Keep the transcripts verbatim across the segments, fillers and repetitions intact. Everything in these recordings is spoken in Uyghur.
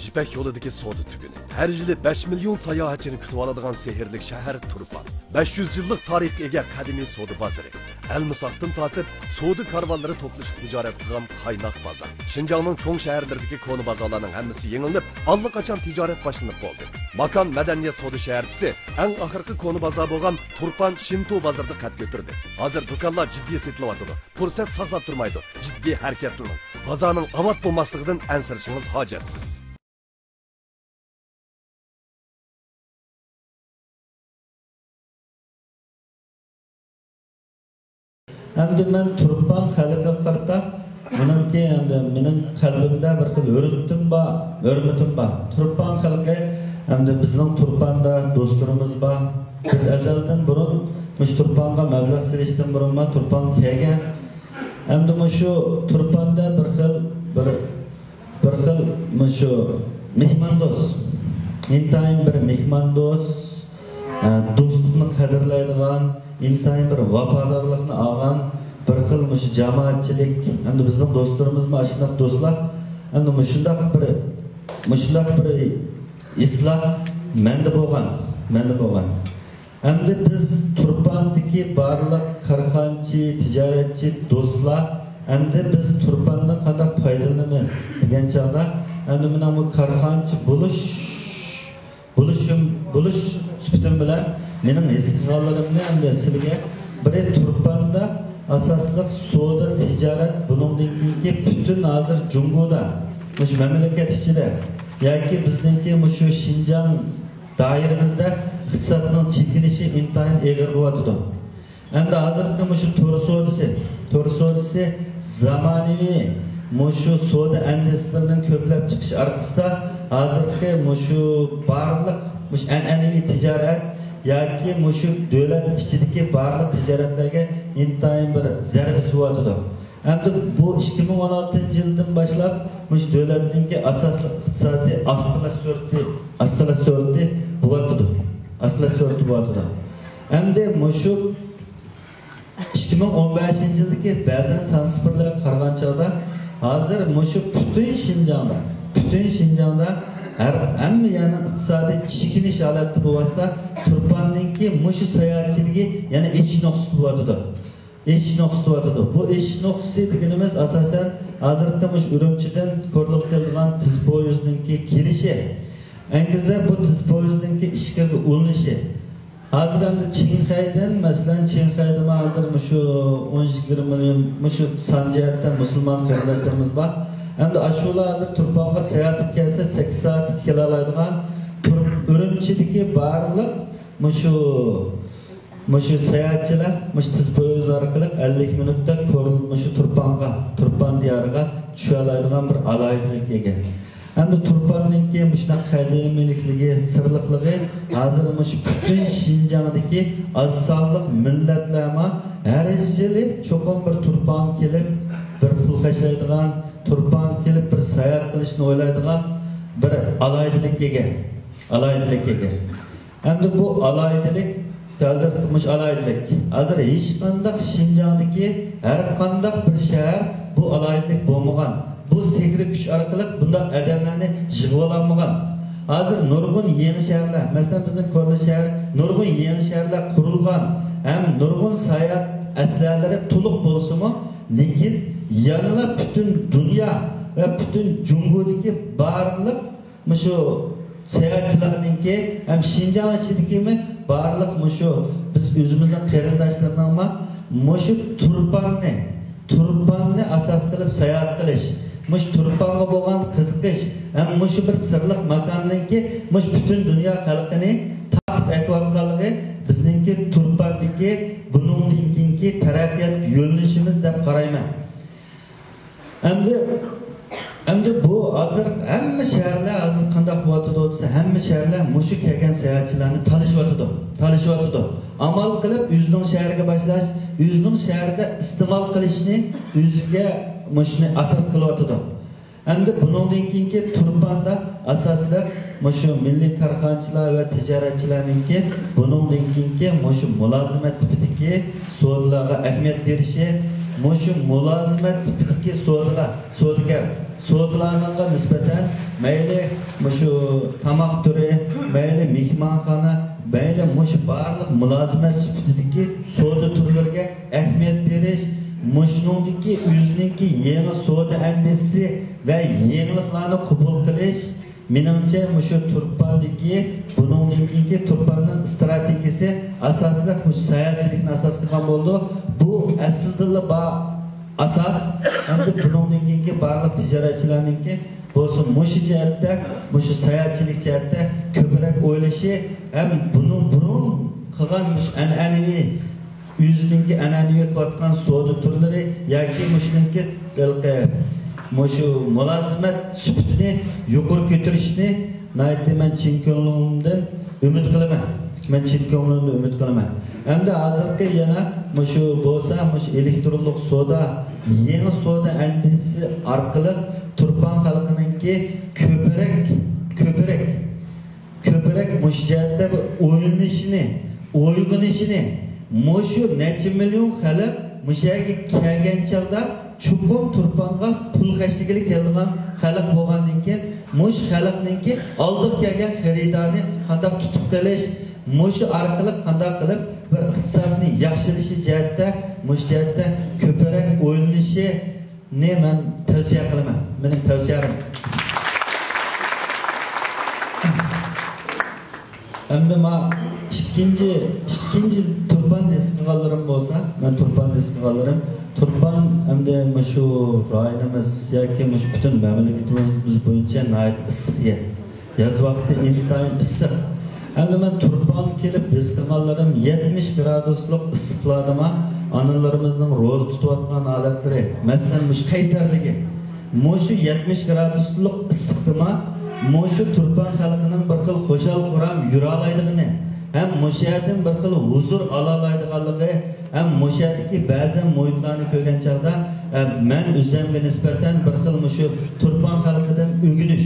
يىپەك يولىدىكى سودا تۈگۈنى. ھەر يىلى بەش مىليون ساياھەتچىنى كۈتۈۋالىدىغان سېھىرلىك شەھەر تۇرپان. بەش يۈز يىللىق تارىخقا ئىگە قەدىمىي سودا بازىرى. ئەلمىساقتىن تارتىپ سودا كارۋانلىرى توپلىشىپ تىجارەت قىلغان قايناق بازار. شىنجاڭنىڭ چوڭ شەھەرلىرىدىكى كونا بازارلارنىڭ ھەممىسى يېڭىلىنىپ، ئاللىقاچان تىجارەت باشلىنىپ بولدى. ماكان مەدەنىيەت سودا شەھەرچىسى ئەڭ ئاخىرقى كونا بازار بولغان تۇرپان شىنتو بازىرىدا قەد كۆتۈردى. ھازىر دۇكانلار جىددىي سېتىلىۋاتىدۇ. پۇرسەت ساقلاپ تۇرمايدۇ. جىددىي ھەرىكەتلىنىڭ. بازارنىڭ ئاۋات بولماسلىقىدىن ئەنسىرىشىڭىز ھاجەتسىز. ئەمدى مەن تۇرپان خەلقىگە قارىتا، مېنىڭكى ئەمدى مېنىڭ قەلبىمدە بىر خىل ھۆرمىتىم بار، ھۆرمىتىم بار. تۇرپان خەلقى، ئەمدى بىزنىڭ تۇرپاندا دوستلىرىمىز بار. بىز ئەزەلدىن بۇرۇن مۇشۇ تۇرپانغا مەبلەغ سېلىشتىن بۇرۇنمۇ تۇرپانغا كەلگەن. ئەمدى مۇشۇ تۇرپاندا بىر خىل، بىر بىر خىل مۇشۇ مېھماندوست، ئىنتايىن بىر مېھماندوست، ئە، دوستلۇقنى قەدىرلەيدىغان، ئىنتايىن بىر ۋاپادارلىقنى ئالغان بىر خىل مۇشۇ جامائەتچىلىك، ئەمدى بىزنىڭ دوستلىرىمىزمۇ ئاشۇنداق دوستلار، ئەمدى مۇشۇنداق بىر، مۇشۇنداق بىر ھېسلار مەندە بولغان، مەندە بولغان. ئەمدى بىز تۇرپاندىكى بارلىق كارخانىچى، تىجارەتچى دوستلار، ئەمدى بىز تۇرپاندىن قانداق پايدىلىنىمىز دېگەن چاغدا، ئەمدى مېنىڭ بۇ كارخانىچى بولۇش، بولۇشۇم، بولۇش سۈپىتىم بىلەن مېنىڭ ھېس قىلغانلىرىمنى ئەمدى سىلىگە، بىرى تۇرپاندا ئاساسلىق سودا، تىجارەت، بۇنىڭدىن كېيىنكى پۈتۈن ھازىر جۇڭگودا، مۇشۇ مەملىكەت ئىچىدە ياكى بىزنىڭكى مۇشۇ شىنجاڭ دائىرىمىزدە ئىقتىسادنىڭ چېكىنىشى ئىنتايىن ئېغىر بولۇۋاتىدۇ. ئەمدى ھازىرقى مۇشۇ تور سودىسى، تور سودىسى زامانىۋى مۇشۇ سودا ئەندىزىسىنىڭ كۆپلەپ چىقىشى ئارقىسىدا، ھازىرقى مۇشۇ بارلىق مۇشۇ ئەنئەنىۋى تىجارەت ياكى مۇشۇ دۆلەت ئىچىدىكى بارلىق تىجارەتلەرگە ئىنتايىن بىر زەربىسى بولۇۋاتىدۇ. ئەمدى بۇ ئىككى مىڭ ئون ئالتىنچى يىلدىن باشلاپ مۇشۇ دۆلەتنىڭكى ئاساسلىق ئىقتىسادىي ئاستىلاش سۈرئىتى، ئاستىلاش سۈرئىتى بولۇۋاتىدۇ. ئاستىلاش سۈرئىتى بولۇۋاتىدۇ. ئەمدى مۇشۇ ئىككى مىڭ ئون بەشىنچى يىلدىكى بەزەن سان سىپىرلارغا قارىغان چاغدا، ھازىر مۇشۇ پۈتۈن شىنجاڭدا، پۈتۈن شىنجاڭدا ھەر، ھەممە يەرنىڭ ئىقتىسادىي چېكىنىش ھالەتتە بولۇۋاتسا، تۇرپاننىڭكى مۇشۇ ساياھەتچىلىكى يەنە ئېشىش نۇقتىسى بولۇۋاتىدۇ. ئېشىش نۇقتىسى بولۇۋاتىدۇ. بۇ ئېشىش نۇقتىسى دېگىنىمىز، ئاساسەن، ھازىرقى مۇشۇ ئۈرۈمچىدىن كورلىغا كېلىدىغان تېز پويىزنىڭكى كېلىشى، ئەنگىزە بۇ تېز پويىزنىڭكى ئىچكىرىگە ئۇلىنىشى. ھازىر ئەمدى چىڭخەيدىن، مەسىلەن، چىڭخەيدىمۇ ھازىر مۇشۇ ئون يىگىرمە مىليون، مۇشۇ سان جەھەتتە مۇسۇلمان قېرىنداشلىرىمىز بار. ئەمدى ئاشۇلار ھازىر تۇرپانغا ساياھەتكە كەلسە، سەككىز سائەتتە كېلەلەيدىغان تۇر-، ئۈرۈمچىدىكى بارلىق مۇشۇ مۇشۇ ساياھەتچىلەر مۇشۇ تېز پويىز ئارقىلىق ئەللىك مىنۇتتا كور-، مۇشۇ تۇرپانغا، تۇرپان دىيارىغا چۈشەلەيدىغان بىر ئالاھىدىلىككە ئىگە. ئەمدى تۇرپاننىڭكى مۇشۇنداق قەدىمىيلىكلىكى، سىرلىقلىقى ھازىر مۇشۇ پۈتۈن شىنجاڭدىكى ئاز سانلىق مىللەتلەرمۇ ھەر يىلى چوقۇم بىر تۇرپانغا كېلىپ، بىر پۇل خەجلەيدىغان، تۇرپانغا كېلىپ بىر ساياھەت قىلىشنى ئويلايدىغان بىر ئالاھىدىلىككە ئىگە. ئالاھىدىلىككە ئىگە. ئەمدى بۇ ئالاھىدىلىك، ھازىر مۇشۇ ئالاھىدىلىك، ھازىر ھېچقانداق شىنجاڭدىكى ھەرقانداق بىر شەھەر بۇ ئالاھىدىلىك بولمىغان، بۇ سېھرىي كۈچ ئارقىلىق بۇنداق ئادەملەرنى يىغىۋالالمىغان. ھازىر نۇرغۇن يېڭى شەھەرلەر، مەسىلەن، بىزنىڭ كورلا شەھەر، نۇرغۇن يېڭى شەھەرلەر قۇرۇلغان ھەم نۇرغۇن ساياھەت ئەسلىھەلىرى تولۇق بولسىمۇ، لېكىن يەنىلا پۈتۈن دۇنيا ۋە پۈتۈن جۇڭگودىكى بارلىق مۇشۇ ساياھەتچىلەرنىڭكى ھەم شىنجاڭ ئىچىدىكىمۇ بارلىق مۇشۇ بىز ئۆزىمىزنىڭ قېرىنداشلىرىنىڭمۇ مۇشۇ تۇرپاننى، تۇرپاننى ئاساس قىلىپ ساياھەت قىلىش، مۇشۇ تۇرپانغا بولغان قىزىقىش ھەم مۇشۇ بىر سىرلىق ماكاننىڭكى مۇشۇ پۈتۈن دۇنيا خەلقىنى تارتىپ ئەكىۋاتقانلىقى بىزنىڭكى تۇرپاندىكى بۇنىڭدىن كېيىنكى تەرەققىيات يۆنىلىشىمىز دەپ قارايمەن. ئەمدى، ئەمدى بۇ ھازىر ھەممە شەھەرلەر ھازىر قانداق بولۇۋاتىدۇ دېسە، ھەممە شەھەرلەر مۇشۇ كەلگەن ساياھەتچىلەرنى تالىشىۋاتىدۇ، تالىشىۋاتىدۇ. ئامال قىلىپ ئۆزىنىڭ شەھىرىگە باشلاش، ئۆزىنىڭ شەھىرىدە ئىستېمال قىلىشنى ئۆزىگە مۇشۇنى ئاساس قىلىۋاتىدۇ. ئەمدى بۇنىڭدىن كېيىنكى تۇرپاندا ئاساسلىق مۇشۇ مىللىي كارخانىچىلار ۋە تىجارەتچىلەرنىڭكى بۇنىڭدىن كېيىنكى مۇشۇ مۇلازىمەت تىپىدىكى سودىلارغا ئەھمىيەت بېرىشى، مۇشۇ مۇلازىمەت تىپىدىكى سودىلار، سودىگەر، سودىلارنىڭغا نىسبەتەن مەيلى مۇشۇ تاماق تۈرى، مەيلى مېھمانخانا، مەيلى مۇشۇ بارلىق مۇلازىمەت سۈپىتىدىكى سودا تۈرلىرىگە ئەھمىيەت بېرىش، مۇشۇنىڭدىكى ئۆزىنىڭكى يېڭى سودا ئەندىزىسى ۋە يېڭىلىقلارنى قوبۇل قىلىش، مېنىڭچە، مۇشۇ تۇرپاندىكى، بۇنىڭدىن كېيىنكى تۇرپاننىڭ ئىستراتېگىيىسى ئاساسلىق مۇشۇ ساياھەتچىلىكنى ئاساس قىلغان بولىدۇ. بۇ ئەسلىدىنلا بار ئاساس، ئەمدى بۇنىڭدىن كېيىنكى بارلىق تىجارەتچىلەرنىڭكى بولسا مۇشۇ جەھەتتە، مۇشۇ ساياھەتچىلىك جەھەتتە كۆپرەك ئويلىشى ھەم بۇنىڭ بۇرۇن قىلغان مۇشۇ ئەنئەنىۋى ئۆزىنىڭكى ئەنئەنىۋى قىلىۋاتقان سودا تۈرلىرى ياكى مۇشۇنىڭكى ھېلىقى مۇشۇ مۇلازىمەت سۈپىتىنى يۇقىرى كۆتۈرۈشنى ناھايىتى مەن چىن كۆڭلۈمدىن ئۈمىد قىلىمەن. مەن چىن كۆڭلۈمدىن ئۈمىد قىلىمەن. ئەمدى ھازىرقى يەنە مۇشۇ بولسا مۇشۇ ئېلېكترونلۇق سودا، يېڭى سودا ئەندىزىسى ئارقىلىق تۇرپان خەلقىنىڭكى كۆپرەك، كۆپرەك كۆپرەك مۇشۇ جەھەتتە بىر ئويلىنىشىنى، ئويغىنىشىنى، مۇشۇ نەچچە مىليون خەلق مۇشۇ يەرگە كەلگەن چاغدا چوقۇم تۇرپانغا پۇل خەجلىگىلى كېلىدىغان خەلق بولغاندىن كېيىن، مۇشۇ خەلقنىڭكى ئالدىغا كەلگەن خېرىدارنى قانداق تۇتۇپ قېلىش، مۇشۇ ئارقىلىق قانداق قىلىپ بىر ئىقتىسادنى ياخشىلىشى جەھەتتە، مۇشۇ جەھەتتە كۆپرەك ئويلىنىشى، نى مەن تەۋسىيە قىلىمەن. مېنىڭ تەۋسىيەم. ئەمدى ما ئىككىنچى، ئىككىنچى تۇرپان ھېس قىلغانلىرىم بولسا، مەن تۇرپان ھېس قىلغانلىرىم، تۇرپان ئەمدى مۇشۇ رايونىمىز ياكى مۇشۇ پۈتۈن مەملىكىتىمىز بويىچە ناھايىتى ئىسسىق يەر. ياز ۋاقتى ئىنتايىن ئىسسىق. ئەمدى مەن تۇرپانغا كېلىپ ھېس قىلغانلىرىم، يەتمىش گرادۇسلۇق ئىسسىقلاردىما ئانىلىرىمىزنىڭ روزا تۇتۇۋاتقان ھالەتلىرى، مەسىلەن، مۇشۇ قەيسەرلىكى، مۇشۇ يەتمىش گرادۇسلۇق ئىسسىقتىما مۇشۇ تۇرپان خەلقىنىڭ بىر خىل خۇشال-خۇرام يۈرەلەيدىغىنى ھەم مۇشۇ يەردىن بىر خىل ھۇزۇر ئالالايدىغانلىقى، ھەم مۇشۇ يەردىكى بەزەن مۇھىتلارنى كۆرگەن چاغدا، ئە، مەن ئۆزۈمگە نىسبەتەن بىر خىل مۇشۇ تۇرپان خەلقىدىن ئۆگىنىش،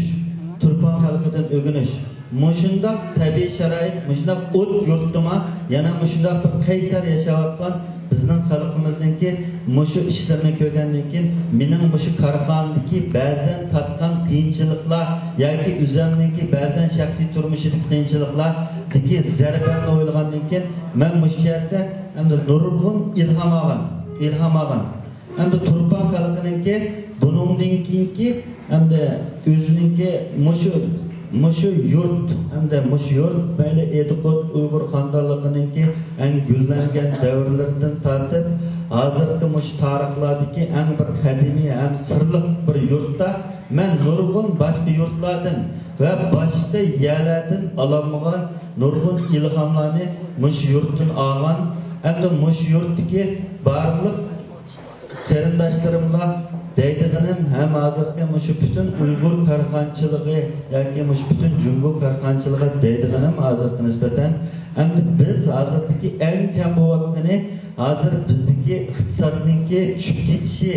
تۇرپان خەلقىدىن ئۆگىنىش. مۇشۇنداق تەبىئىي شارائىت، مۇشۇنداق ئوت يۇرتتىما يەنە مۇشۇنداق بىر قەيسەر ياشاۋاتقان بىزنىڭ خەلقىمىزنىڭكى مۇشۇ ئىشلىرىنى كۆرگەندىن كېيىن، مېنىڭ مۇشۇ كارخانىدىكى بەزەن تارتقان قىيىنچىلىقلار ياكى ئۆزۈمنىڭكى بەزەن شەخسىي تۇرمۇشىدىكى قىيىنچىلىقلاردىكى زەربەمنى ئويلىغاندىن كېيىن، مەن مۇشۇ جەھەتتە ئەمدى نۇرغۇن ئىلھام ئالغان، ئىلھام ئالغان. ئەمدى تۇرپان خەلقىنىڭكى بۇنىڭدىن كېيىنكى ئەمدى ئۆزىنىڭكى مۇشۇ، مۇشۇ يۇرت، ئەمدى مۇشۇ يۇرت مەيلى ئىدىقۇت ئۇيغۇر خانىدانلىقىنىڭكى ئەڭ گۈللەنگەن دەۋرلىرىدىن تارتىپ، ھازىرقى مۇشۇ تارىخلاردىكى ئەڭ بىر قەدىمىي ھەم سىرلىق بىر يۇرتتا مەن نۇرغۇن باشقا يۇرتلاردىن ۋە باشقا يەرلەردىن ئالالمىغان نۇرغۇن ئىلھاملارنى مۇشۇ يۇرتتىن ئالغان، ئەمدى مۇشۇ يۇرتتىكى بارلىق قېرىنداشلىرىمغا دەيدىغىنىم ھەم ھازىرقى مۇشۇ پۈتۈن ئۇيغۇر كارخانىچىلىقى ياكى مۇشۇ پۈتۈن جۇڭگو كارخانىچىلىقىغا دەيدىغىنىم ھازىرقى نىسبەتەن، ئەمدى بىز ھازىرقى ئەڭ كەم بولۇۋاتقىنى، ھازىر بىزدىكى ئىقتىسادنىڭكى چۈشۈپ كېتىشى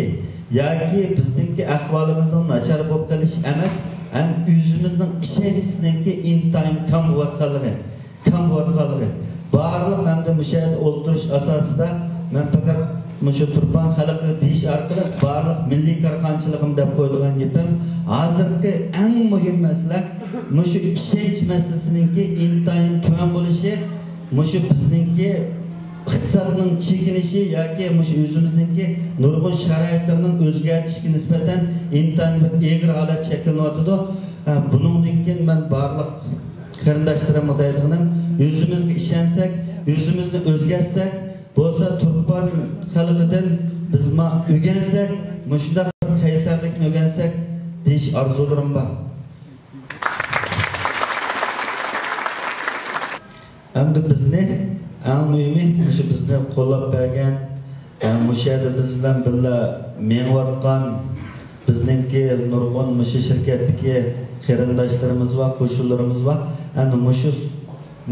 ياكى بىزنىڭكى ئەھۋالىمىزنىڭ ناچار بولۇپ قېلىشى ئەمەس، ھەم ئۆزىمىزنىڭ ئىشەنچىسىنىڭكى ئىنتايىن كەم بولۇۋاتقانلىقى. كەم بولۇۋاتقانلىقى. بارلىق ئەمدى مۇشۇ يەردە ئولتۇرۇش ئاساسىدا مەن پەقەت مۇشۇ تۇرپان خەلقى دېيىش ئارقىلىق بارلىق مىللىي كارخانىچىلىقىم دەپ قويىدىغان گېپىم، ھازىرقى ئەڭ مۇھىم مەسىلە مۇشۇ ئىشەنچ مەسىلىسىنىڭكى ئىنتايىن تۆۋەن بولۇشى، مۇشۇ بىزنىڭكى ئىقتىسادنىڭ چېكىنىشى ياكى مۇشۇ ئۆزىمىزنىڭكى نۇرغۇن شارائىتلىرىنىڭ ئۆزگەرتىشىگە نىسبەتەن ئىنتايىن بىر ئېغىر ھالەت شەكىللىنىۋاتىدۇ. ھە، بۇنىڭدىن كېيىن مەن بارلىق قېرىنداشلىرىمغا دەيدىغىنىم، ئۆزىمىزگە ئىشەنسەك، ئۆزىمىزنى ئۆزگەرتسەك، بولسا تۇرپان خەلقىدىن بىزمۇ ئۆگەنسەك، مۇشۇنداق قەيسەرلىكنى ئۆگەنسەك دېيىش ئارزۇلىرىم بار. ئەمدى بىزنى، ئەڭ مۇھىمى، مۇشۇ بىزنى قوللاپ بەرگەن، ئە، مۇشۇ يەردە بىز بىلەن بىللە مېڭىۋاتقان بىزنىڭكى نۇرغۇن مۇشۇ شىركەتتىكى قېرىنداشلىرىمىز بار، قوشنىلىرىمىز بار. ئەمدى مۇشۇ،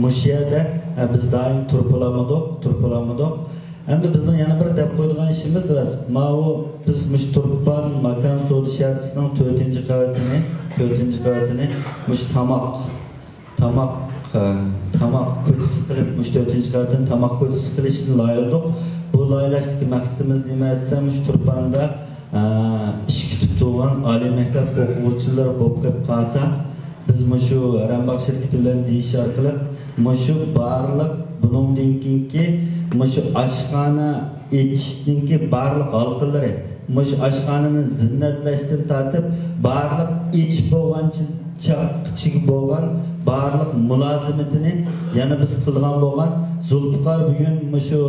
مۇشۇ يەردە، ئە، بىز دائىم تۇرۇپ بولالمىدۇق، تۇرۇپ بولالمىدۇق. ئەمدى بىزنىڭ يەنە بىر دەپ قويىدىغان ئىشىمىز راست. ماۋۇ بىز مۇشۇ تۇرپان ماكان سودا شەھەرچىسىنىڭ تۆتىنچى قەۋىتىنى، تۆتىنچى قەۋىتىنى مۇشۇ تاماق، تاماق، ئە، تاماق كوچىسى قىلىپ، مۇشۇ تۆتىنچى قەۋىتىنى تاماق كوچىسى قىلىشنى لايىھەلىدۇق. بۇ قولايلاشتىكى مەقسىتىمىز نېمە دېسەم، مۇشۇ تۇرپاندا، ئە، ئىش كۈتۈپ تۇرغان ئالىي مەكتەپ ئوقۇغۇچىلىرى بولۇپ قېلىپ قالسا، بىز مۇشۇ رەنباغ شىركىتى بىلەن دېيىش ئارقىلىق مۇشۇ بارلىق بۇنىڭدىن كېيىنكى مۇشۇ ئاشخانا ئېچىشتىنكى بارلىق ھالقىلىرى، مۇشۇ ئاشخانىنى زىننەتلەشتىن تارتىپ، بارلىق ئېچىپ بولغان چاغقىچىگە بولغان بارلىق مۇلازىمىتىنى يەنە بىز قىلغان بولغان. زۇلپىقار بۈگۈن مۇشۇ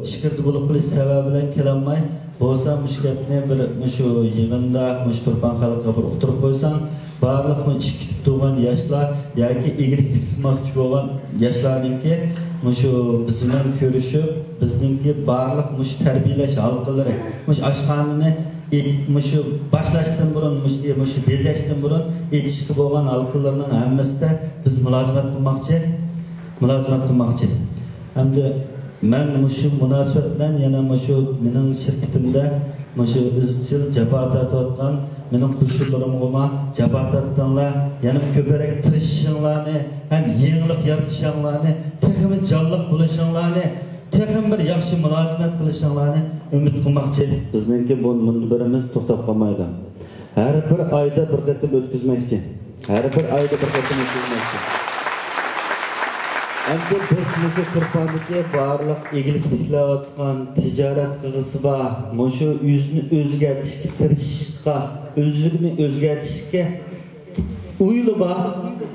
ئىچكىرىدە بولۇپ قېلىش سەۋەبى بىلەن كېلەلمەي، بولسا مۇشۇ گەپنى بىر مۇشۇ يىغىندا، مۇشۇ تۇرپان خەلقىگە بىر ئۇقتۇرۇپ قويساڭ، بارلىق مۇشۇ ئىش كۈتۈپ تۇرغان ياشلار ياكى ئىگىلىك تىكلىمەكچى بولغان ياشلارنىڭكى مۇشۇ بىز بىلەن كۆرۈشۈپ، بىزنىڭكى بارلىق مۇشۇ تەربىيەلەش ھالقىلىرى، مۇشۇ ئاشخانىنى ئېيت-، مۇشۇ باشلاشتىن بۇرۇن، مۇشۇ، مۇشۇ بېزەشتىن بۇرۇن ئېچىشقا بولغان ھالقىلىرىنىڭ ھەممىسىدە بىز مۇلازىمەت قىلماقچى، مۇلازىمەت قىلماقچى. ھەمدە مەن مۇشۇ مۇناسىۋەت بىلەن يەنە مۇشۇ مېنىڭ شىركىتىمدە مۇشۇ ئىزچىل جاپا تارتىۋاتقان مېنىڭ قوشۇنلىرىمغىمۇ جاپا تارتتىڭلار، يەنە كۆپرەك تىرىشىشىڭلارنى ھەم يېڭىلىق يارىتىشىڭلارنى، تېخىمۇ جانلىق بولۇشۇڭلارنى، تېخىمۇ بىر ياخشى مۇلازىمەت قىلىشىڭلارنى ئۈمىد قىلماقچى. بىزنىڭكى بۇ مۇنبىرىمىز توختاپ قالمايدۇ. ھەر بىر ئايدا بىر قېتىم ئۆتكۈزمەكچى. ھەر بىر ئايدا بىر قېتىم ئۆتكۈزمەكچى. ئەمدى بىز مۇشۇ تۇرپاندىكى بارلىق ئىگىلىك تىكلەۋاتقان، تىجارەت قىلغۇسى بار، مۇشۇ يۈزنى ئۆزگەرتىشكە تىرىشىشقا، ئۆزلۈكىنى ئۆزگەرتىشكە ئويى بار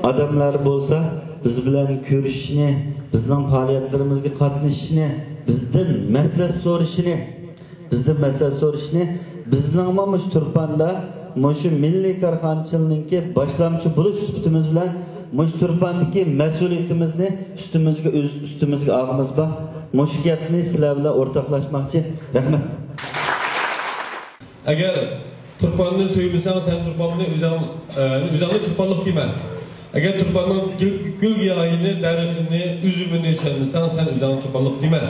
ئادەملەر بولسا، بىز بىلەن كۆرۈشۈشنى، بىزنىڭ پائالىيەتلىرىمىزگە قاتنىشىشنى، بىزدىن مەسلىھەت سورىشىنى، بىزدىن مەسلىھەت سورىشىنى، بىزنىڭمۇ مۇشۇ تۇرپاندا مۇشۇ مىللىي كارخانىچىلىقنىڭكى باشلامچى بولۇش سۈپىتىمىز بىلەن مۇشۇ تۇرپاندىكى مەسئۇلىيىتىمىزنى ئۈستىمىزگە، ئۆز ئۈستىمىزگە ئالغىمىز بار. مۇشۇ گەپنى سىلەر بىلەن ئورتاقلاشماقچى. رەھمەت. ئەگەر تۇرپاننى سۆيمىسەڭ، سەن تۇرپاننى ئۆزەڭ، ئە، ئۆزەڭنى تۇرپانلىق دېمە. ئەگەر تۇرپاننىڭ گۈل، گۈل گىياھىنى، دەرىخىنى، ئۈزۈمىنى چۈشەنمىسەڭ، سەن ئۆزەڭنى تۇرپانلىق دېمە.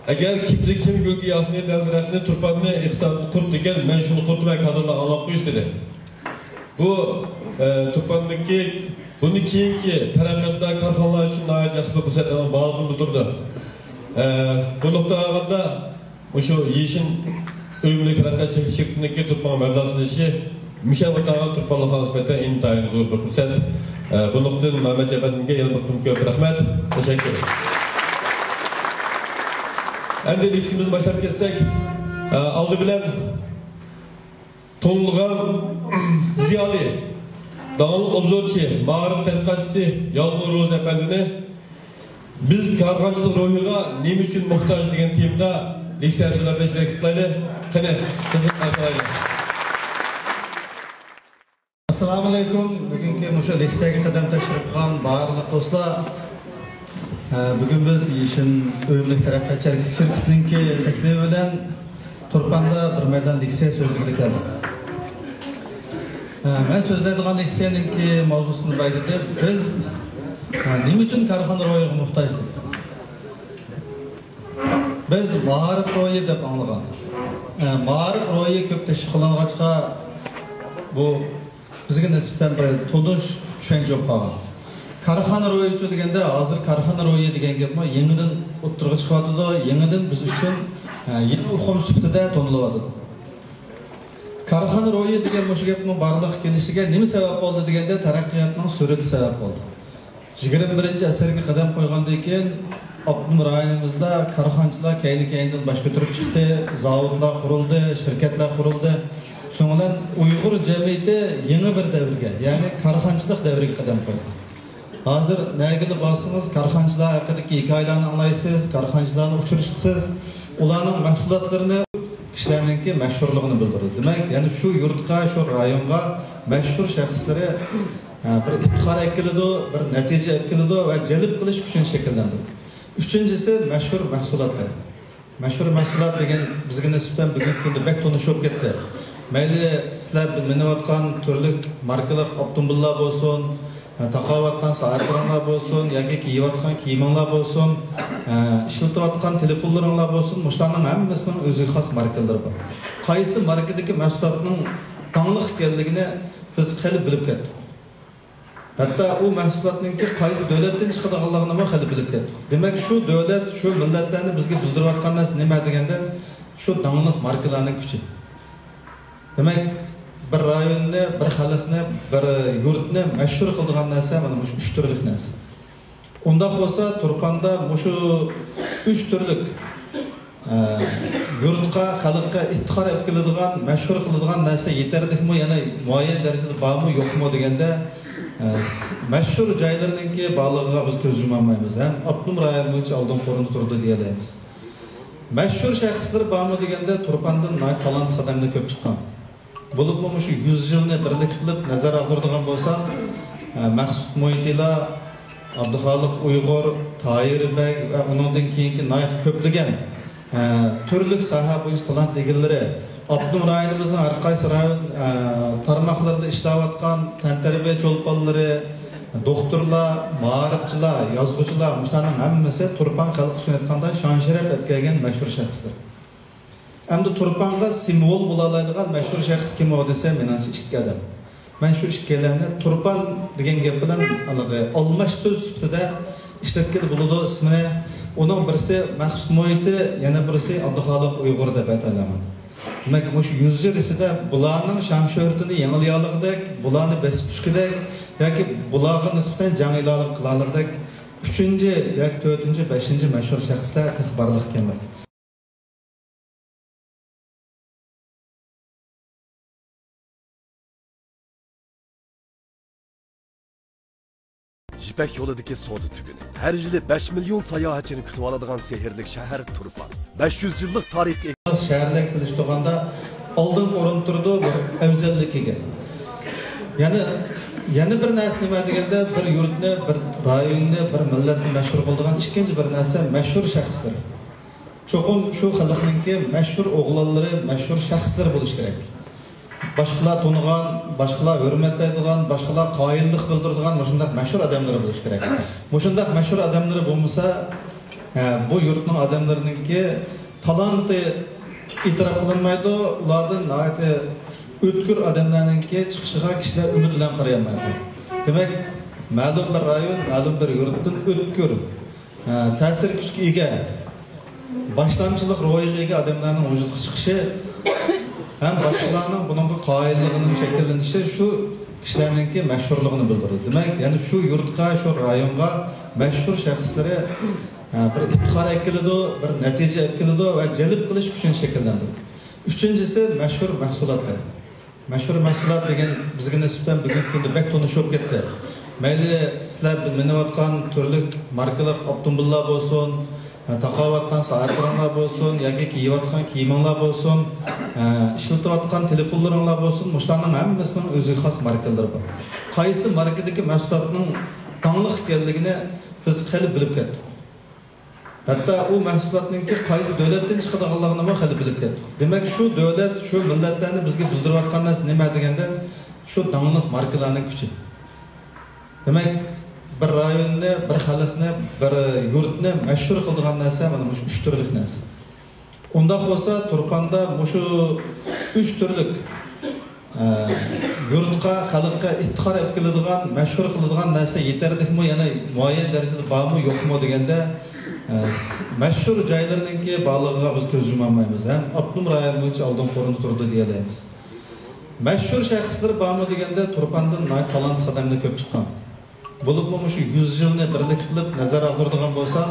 ئەگەر كىمدە كىم گۈل گىياھنى، دەل دەرەخنى، تۇرپاننى، ئېقساننى قۇرۇت دېگەن، مەن شۇنى قۇرۇتىمەن، كادىرلار ئاڭلاپ قويۇش دېدى. بۇ، ئە، تۇرپاندىكى، بۇندىن كېيىنكى تەرەققىياتتا كارخانىلار ئۈچۈن ناھايىتى ياخشى بىر پۇرسەتلەرنىڭ بارلىقىنى بىلدۈرىدۇ. ئە، بۇ نۇقتىغا ئالغاندا، مۇشۇ يېشىل ئۆمۈرلۈك تەرەققىيات شىركىتىنىڭكى تۇرپانغا مەبلەغ سېلىشى مۇشۇ ۋاقىتتا تۇرپانلىق خىزمەتتە ئىنتايىن زور بىر پۇرسەت. ئە، بۇ نۇقتىدىن مەمەت ئەپەندىمگە يەنە بىر قېتىم كۆپ رەھمەت، تەشەككۈر. ئەمدى لېكسىيىمىزنى باشلاپ كەتسەك، ئە، ئالدى بىلەن تونۇلغان زىيالىي، داڭلىق ئوبزورچى، مائارىپ تەتقىقاتچىسى يالقۇن روزى ئەپەندىنى بىز كارخانىچىلىق روھىغا نېمە ئۈچۈن موھتاج دېگەن تېمىدا لېكسىيە سۆزلەردە ئىشتىراك قىلايلى. قېنى، قىزىقىپ قالساڭلار. ئەسسالامۇئەلەيكۇم. بۈگۈنكى مۇشۇ لېكسىيەگە قەدەم تەشرىپ قىلغان بارلىق دوستلار، ھە، بۈگۈن بىز يېشىل ئۆمۈرلۈك تەرەققىيات شىركىتىنىڭكى تەكلىپى بىلەن تۇرپاندا بىر مەيدان لېكسىيە سۆزلىگىلى كەلدۇق. ھە، مەن سۆزلەيدىغان لېكسىيەنىڭكى ماۋزۇسىنى بايىتىپ، بىز، ھە، نېمە ئۈچۈن كارخانا روھىغا موھتاج دېدۇق؟ بىز مائارىپ روھى دەپ ئاڭلىغان. ھە، مائارىپ روھى كۆپ تەشۋىق قىلىنغاچقا، بۇ بىزگە نىسبەتەن بىر تونۇش چۈشەنچە بولۇپ قالغان. كارخانا روھىچۇ دېگەندە، ھازىر كارخانا روھى دېگەن گەپمۇ يېڭىدىن ئوتتۇرىغا چىقىۋاتىدۇ، يېڭىدىن بىز ئۈچۈن، ھە، يېڭى ئۇقۇم سۈپىتىدە تونۇلۇۋاتىدۇ. كارخانا روھى دېگەن مۇشۇ گەپنىڭ بارلىققا كېلىشىگە نېمە سەۋەب بولدى دېگەندە، تەرەققىياتنىڭ سۈرئىتى سەۋەب بولدى. يىگىرمە بىرىنچى ئەسىرگە قەدەم قويغاندىن كېيىن، ئاپتونوم رايونىمىزدا كارخانىچىلار كەينى-كەينىدىن باش كۆتۈرۈپ چىقتى، زاۋۇتلار قۇرۇلدى، شىركەتلەر قۇرۇلدى. شۇنىڭ بىلەن ئۇيغۇر جەمئىيىتى يېڭى بىر دەۋرگە، يەنى كارخانىچىلىق دەۋرىگە قەدەم قويدى. ھازىر نەگىلا بارسىڭىز، كارخانىچىلار ھەققىدىكى ھېكايىلەرنى ئاڭلايسىز، كارخانىچىلارنى ئۇچرىتىسىز، ئۇلارنىڭ مەھسۇلاتلىرىنى، كىشىلەرنىڭكى مەشھۇرلۇقىنى بىلدۈرىدۇ. دېمەك، يەنى شۇ يۇرتقا، شۇ رايونغا مەشھۇر شەخسلىرى، ھە، بىر ئىپتىخار ئەكېلىدۇ، بىر نەتىجە ئەكېلىدۇ ۋە جەلپ قىلىش كۈچىنى شەكىللەندۈرىدۇ. ئۈچىنچىسى، مەشھۇر مەھسۇلاتلار. مەشھۇر مەھسۇلات دېگەن بىزگە نىسبەتەن بۈگۈنكى كۈندە بەك تونۇش بولۇپ كەتتى. مەيلى سىلەر مىنىۋاتقان تۈرلۈك ماركىلىق ئاپتوموبىللار بولسۇن، تاقاۋاتقان سائەتلىرىڭلار بولسۇن ياكى كىيىۋاتقان كىيىمىڭلار بولسۇن، ئىشلىتىۋاتقان تېلېفونلىرىڭلار بولسۇن، مۇشۇلارنىڭ ھەممىسىنىڭ ئۆزىگە خاس ماركىلىرى بار. قايسى ماركىدىكى مەھسۇلاتنىڭ داڭلىق ئىكەنلىكىنى بىز خېلى بىلىپ كەتتۇق. ھەتتا ئۇ مەھسۇلاتنىڭكى قايسى دۆلەتتىن چىقىدىغانلىقىنىمۇ خېلى بىلىپ كەتتۇق. دېمەك، شۇ دۆلەت، شۇ مىللەتلەرنى بىزگە بىلدۈرۈۋاتقان نەرسە نېمە دېگەندە، شۇ داڭلىق ماركىلارنىڭ كۈچى. دېمەك، بىر رايوننى، بىر خەلقنى، بىر يۇرتنى مەشھۇر قىلىدىغان نەرسە مانا مۇشۇ ئۈچ تۈرلۈك نەرسە. ئۇنداق بولسا، تۇرپاندا مۇشۇ ئۈچ تۈرلۈك، ئە، يۇرتقا، خەلققە ئىپتىخار ئېلىپ كېلىدىغان، مەشھۇر قىلىدىغان نەرسە يېتەرلىكمۇ، يەنە مۇئەييەن دەرىجىدە بارمۇ، يوقمۇ دېگەندە، ئە، مەشھۇر جايلىرىنىڭكى بارلىقىغا بىز كۆز يۇمالمايمىز ھەم ئاپتونوم رايون بويىچە ئالدىنقى ئورۇندا تۇرىدۇ دېيەلەيمىز. مەشھۇر شەخسلىرى بارمۇ دېگەندە، تۇرپاندىن ناھايىتى تالانتلىق ئادەملەر كۆپ چىققان. بولۇپمۇ مۇشۇ يۈز يىلنى بىرلىكتە قىلىپ نەزەر ئاغدۇرىدىغان بولساق، ئە، مەخسۇت مۇھىتىلا، ئابدۇخالىق ئۇيغۇر، تاھىر بەگ ۋە ئۇنىڭدىن كېيىنكى ناھايىتى كۆپلىگەن، ئە، تۈرلۈك ساھە بويىچە تالانت ئىگىلىرى، ئاپتونوم رايونىمىزنىڭ ھەر قايسى رايون، ئە، تارماقلىرىدا ئىشلەۋاتقان تەنتەربىيە چولپانلىرى، دوختۇرلار، مائارىپچىلار، يازغۇچىلار، مۇشۇلارنىڭ ھەممىسى تۇرپان خەلقى ئۈچۈن ئېيتقاندا شان-شەرەپ ئەپ كەلگەن مەشھۇر شەخسلەر. ئەمدى تۇرپانغا سىمۋول بولالايدىغان مەشھۇر شەخس كىم ئۇ دېسە، مېنىڭچە ئىككى ئادەم. مەن شۇ ئىككىيلەننى تۇرپان دېگەن گەپ بىلەن ھېلىقى ئالماش سۆز سۈپىتىدە ئىشلەتكىلى بولىدۇ ئىسمىنى. ئۇنىڭ بىرسى مەخسۇت مۇھىتى، يەنە بىرسى ئابدۇخالىق ئۇيغۇر دەپ ئاتايمەن. دېمەك، مۇشۇ يۈز يىل ئىچىدە بۇلارنىڭ شان-شۆھرىتىنى يېڭىلىيالىغۇدەك، بۇلارنى بېسىپ چۈشكۈدەك ياكى بۇلارغا نىسبەتەن جەڭ ئېلان قىلالىغۇدەك ئۈچىنچى ياكى تۆتىنچى، بەشىنچى مەشھۇر شەخسلەر تېخى بارلىق ئىكەن. يىپەك يولىدىكى سودا تۈگۈنى. ھەر يىلى بەش مىليون ساياھەتچىنى كۈتۈۋالىدىغان سېھىرلىك شەھەر تۇرپان. بەش يۈز يىللىق تارىخقا ئىگە. شەھەرلەرگە سېلىشتۇرغاندا ئالدىنقى ئورۇندا تۇرىدۇ، بىر ئەۋزەللىكىگە. يەنە، يەنە بىر نەرسە نېمە دېگەندە، بىر يۇرتنى، بىر رايوننى، بىر مىللەتنى مەشھۇر قىلىدىغان ئىككىنچى بىر نەرسە مەشھۇر شەخسلەر. چوقۇم شۇ خەلقنىڭكى مەشھۇر ئوغلانلىرى، مەشھۇر شەخسلىرى بولۇشى كېرەك. باشقىلار تونۇغان، باشقىلار ھۆرمەتلەيدىغان، باشقىلار قايىللىق بىلدۈرىدىغان مۇشۇنداق مەشھۇر ئادەملىرى بولۇشى كېرەك. مۇشۇنداق مەشھۇر ئادەملىرى بولمىسا، ھە، بۇ يۇرتنىڭ ئادەملىرىنىڭكى تالانتى ئېتىراپ قىلىنمايدۇ، ئۇلاردىن ناھايىتى ئۆتكۈر ئادەملەرنىڭكى چىقىشىغا كىشىلەر ئۈمىد بىلەن قارايالمايدۇ. دېمەك، مەلۇم بىر رايون، مەلۇم بىر يۇرتتىن ئۆتكۈر، ھە، تەسىر كۈچكە ئىگە، باشلامچىلىق روھىغا ئىگە ئادەملەرنىڭ ۋۇجۇدقا چىقىشى ھەم باشقىلارنىڭ بۇنىڭغا قايىللىقىنىڭ شەكىللىنىشى شۇ كىشىلەرنىڭكى مەشھۇرلۇقىنى بىلدۈرىدۇ. دېمەك، يەنى شۇ يۇرتقا، شۇ رايونغا مەشھۇر شەخسلىرى، ھە، بىر ئىپتىخار ئەكېلىدۇ، بىر نەتىجە ئەكېلىدۇ ۋە جەلپ قىلىش كۈچىنى شەكىللەندۈرىدۇ. ئۈچىنچىسى، مەشھۇر مەھسۇلاتلار. مەشھۇر مەھسۇلات دېگەن بىزگە نىسبەتەن بۈگۈنكى كۈندە بەك تونۇش بولۇپ كەتتى. مەيلى سىلەر مىنىۋاتقان تۈرلۈك ماركىلىق ئاپتوموبىللار بولسۇن، تاقاۋاتقان سائەتلىرىڭلار بولسۇن ياكى كىيىۋاتقان كىيىمىڭلار بولسۇن، ئىشلىتىۋاتقان تېلېفونلىرىڭلار بولسۇن، مۇشۇلارنىڭ ھەممىسىنىڭ ئۆزىگە خاس ماركىلىرى بار. قايسى ماركىدىكى مەھسۇلاتنىڭ داڭلىق ئىكەنلىكىنى بىز خېلى بىلىپ كەتتۇق. ھەتتا ئۇ مەھسۇلاتنىڭكى قايسى دۆلەتتىن چىقىدىغانلىقىنىمۇ خېلى بىلىپ كەتتۇق. دېمەك، شۇ دۆلەت، شۇ مىللەتلەرنى بىزگە بىلدۈرۈۋاتقان نەرسە نېمە دېگەندە، شۇ داڭلىق ماركىلارنىڭ كۈچى. دېمەك، بىر رايوننى، بىر خەلقنى، بىر يۇرتنى مەشھۇر قىلىدىغان نەرسە مانا مۇشۇ ئۈچ تۈرلۈك نەرسە. ئۇنداق بولسا، تۇرپاندا مۇشۇ ئۈچ تۈرلۈك، ئە، يۇرتقا، خەلققە ئىپتىخار ئېلىپ كېلىدىغان، مەشھۇر قىلىدىغان نەرسە يېتەرلىكمۇ، يەنە مۇئەييەن دەرىجىدە بارمۇ، يوقمۇ دېگەندە، ئە، مەشھۇر جايلىرىنىڭكى بارلىقىغا بىز كۆز يۇمالمايمىز ھەم ئاپتونوم رايون بويىچە ئالدىنقى ئورۇندا تۇرىدۇ دېيەلەيمىز. مەشھۇر شەخسلىرى بارمۇ دېگەندە، تۇرپاندىن ناھايىتى تالانتلىق ئادەملەر كۆپ چىققان. بولۇپمۇ مۇشۇ يۈز يىلنى بىرلىكتە قىلىپ نەزەر ئاغدۇرىدىغان بولساق،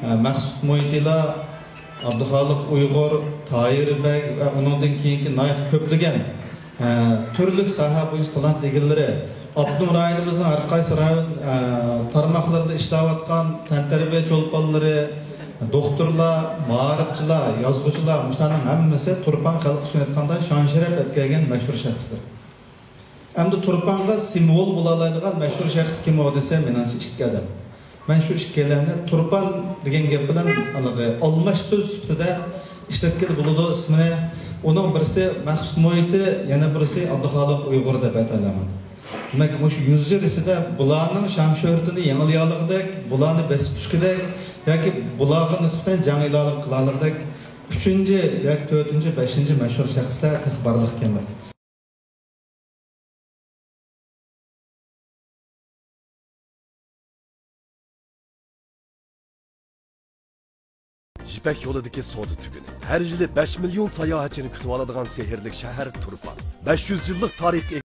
ئە، مەخسۇت مۇھىتىلا، ئابدۇخالىق ئۇيغۇر، تاھىر بەگ ۋە ئۇنىڭدىن كېيىنكى ناھايىتى كۆپلىگەن، ئە، تۈرلۈك ساھە بويىچە تالانت ئىگىلىرى، ئاپتونوم رايونىمىزنىڭ ھەر قايسى رايون، ئە، تارماقلىرىدا ئىشلەۋاتقان تەنتەربىيە چولپانلىرى، دوختۇرلار، مائارىپچىلار، يازغۇچىلار، مۇشۇلارنىڭ ھەممىسى تۇرپان خەلقى ئۈچۈن ئېيتقاندا شان-شەرەپ ئەپ كەلگەن مەشھۇر شەخسلەر. ئەمدى تۇرپانغا سىمۋول بولالايدىغان مەشھۇر شەخس كىم ئۇ دېسە، مېنىڭچە ئىككى ئادەم. مەن شۇ ئىككىيلەننى تۇرپان دېگەن گەپ بىلەن ھېلىقى ئالماش سۆز سۈپىتىدە ئىشلەتكىلى بولىدۇ ئىسمىنى. ئۇنىڭ بىرسى مەخسۇت مۇھىتى، يەنە بىرسى ئابدۇخالىق ئۇيغۇر دەپ ئاتايمەن. دېمەك، مۇشۇ يۈز يىل ئىچىدە بۇلارنىڭ شان-شۆھرىتىنى يېڭىلىيالىغۇدەك، بۇلارنى بېسىپ چۈشكۈدەك ياكى بۇلارغا نىسبەتەن جەڭ ئېلان قىلالىغۇدەك ئۈچىنچى ياكى تۆتىنچى، بەشىنچى مەشھۇر شەخسلەر تېخى بارلىق ئىكەن. يىپەك يولىدىكى سودا تۈگۈنى. ھەر يىلى بەش مىليون ساياھەتچىنى كۈتۈۋالىدىغان سېھىرلىك شەھەر تۇرپان. بەش يۈز يىللىق تارىخقا